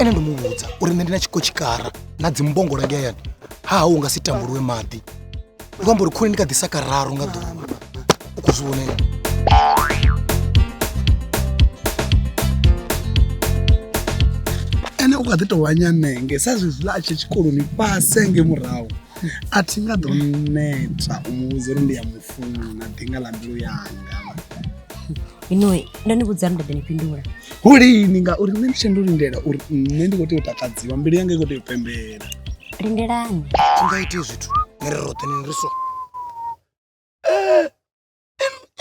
Ene ndo mu vhudza uri nṋe ndi na tshikotshikara na dzimbongola ngei hayani. Ha hu nga si tambuluwe maḓi. Ndi khou amba uri khuni ndi kha ḓisa kararu nga ḓuvha. U khou zwi vhonela. Ene u kha ḓi tou wanya nenge sa zwezwiḽa a tshe tshikoloni fhasi nge murahu. A thi nga ḓo neta u mu vhudza uri ndi a mu funa ḓinga ḽa mbilu yanga. Inoi ndo ni vhudza uri nda ḓo ni fhindula. Hu lini ngauri nṋe ndi tshe ndo lindela uri nṋe ndi khou tea u takadziwa mbilu yanga i khou tea u pembela. Lindelani. Thi nga iti zwithu ni ri roṱhe ni ri so.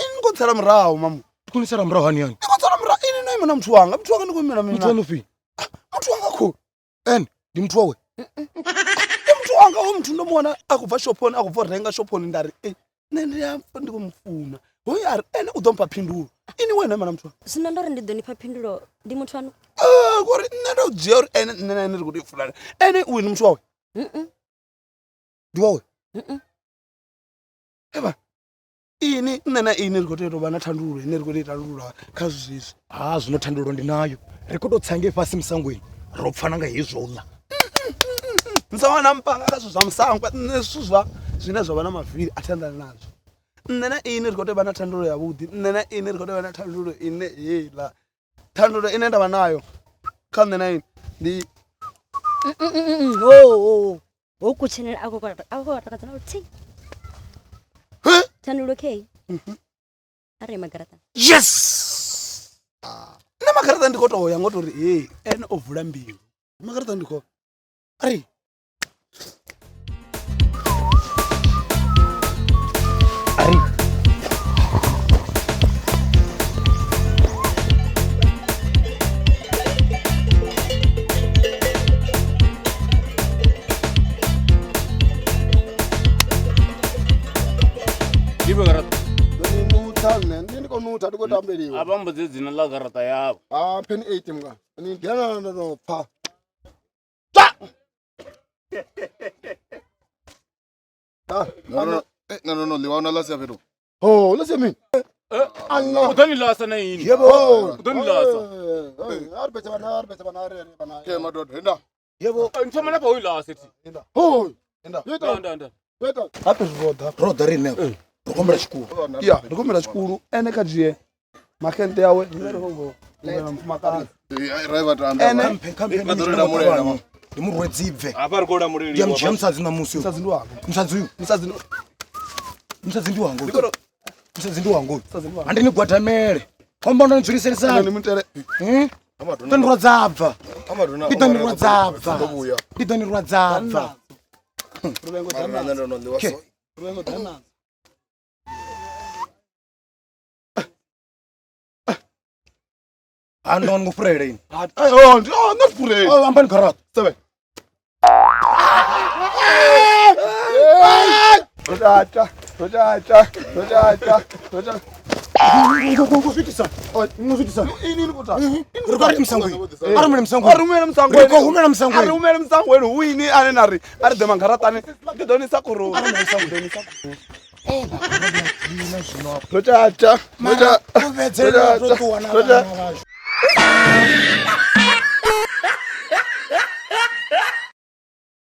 Ini khou tsela murahu mamu. Ndi khou ni sala murahu hani hani. Ndi khou tsela murahu ini no ima na muthu wanga muthu wanga ndi khou imela mina. Muthu wanu fhi? Muthu wanga khou. Ene ndi muthu wawe. Ndi muthu wanga hoyu muthu ndo mu wana a khou bva shophoni a khou bva u renga shophoni nda ri ei nṋe ndi a ndi khou mu funa. Hoyu a ri ene u ḓo mpha phindulo. Ini wena ima na muthu wanga. Zwino ndo ri ndi ḓo ni fha phindulo ndi muthu wanu. Eh, ngori nṋe ndo dzhia uri ene nṋe na ene ri khou tea u funana. Ene uyu ndi muthu wawe. Ndi wawe. Eva ini nṋe na ini ri khou tea u tou vha na thandululo ine ri khou tea u tandulula kha zwithu zwezwi. Ha zwino thandululo ndi nayo. Ri khou tou tsa ngei fhasi musangweni ro pfana nga hezwo uḽa. Ni songo na mpanga kha zwithu zwa musangwa nṋe zwithu zwa zwine zwa vha na mavili a thi anḓani nazwo. Nṋe na ini ri khou tea u vha na thandululo yavhuḓi nṋe na ini ri khou tea u vha na thandululo ine heiḽa thandululo ine nda vha nayo kha nṋe na ini ndi Ho kutshinele a khou takadza na luthihi. Thandululo kei. A re magaraṱa. Yes! Nṋe magaraṱa ndi khou tou ya ngo tou ri hei ene o vula mbilu magaraṱa ndi khou Ari Ari Ndifhe garaṱa. Ni nutha nṋe ndi ndi khou nutha ndi khou tambeliwa. A vha mbudze dzina ḽa garaṱa yavho. Ah, pheni 8 mga. Ni dzhena ndo no pfa. Ah, No, no, eh, no, no, no, ḽiwa na ḽa sia fhethu. Oh, ḽa sia mini? Allah. U ḓo ni lasa na ini. Yebo. U ḓo ni lasa. A ri betse bana, a ri betse bana, a ri ri bana. Ke madoda, henda. Yebo. Ni thoma na pa u i lasa thi. Ho. Henda. Nda nda nda. Beta. Hape ri roḓa. Ro ḓa riṋe. Ro humbela tshikulu. Ya, ndi khou humbela tshikulu ene kha dzhie makhente yawe nṋe ri khou humbela mufumakadzi. Ra vha tamba. Ene Khamphe khamphe Vha ḓo ri lamulela, mama. Ndi mu rwe dzibve. Hafha ri khou lamuleliwa. Ndi a mu dzhia musadzi ṋamusi uyu. musadzi ndi wanga. Musadzi uyu. Musadzi ndi Musadzi ndi wanga uyu. khou tou- Musadzi ndi wanga uyu. Musadzi ndi wanga. Handi ni gwadamele. Khombo ndo ni dzuliselisani. Ene ni mutele. Hmm? Ndi ḓo ni rwa dzabva. Amadona. Ndi ḓo ni rwa dzabva. Ndo vhuya. Ndi ḓo ni rwa dzabva. Luvhengo ḓa Mara nadzo. nṋe ndo no ḽiwa Ke. so. Luvhengo ḓa nadzo. Ha ndo ngo furele ini. Ah, oh, ndi oh, not furele. Oh, ambani garaṱa. 7. Tata, tata, tata, tata. Ngozwitisa. Ngozwitisa. Ini ni kuta. Ri khou ri musangweni. A ri humele musangweni. A ri humele musangweni. Ri khou humela musangweni. A ri humele musangweni. Hu ini ane na ri a ri ḓe mangaraṱani ndi ḓo nisa khoroni. A ri humele musangweni. Ḓo nisa khoroni. Tata, Mara tata. u vhedzelela ro ṱuwa na vhana vhashu.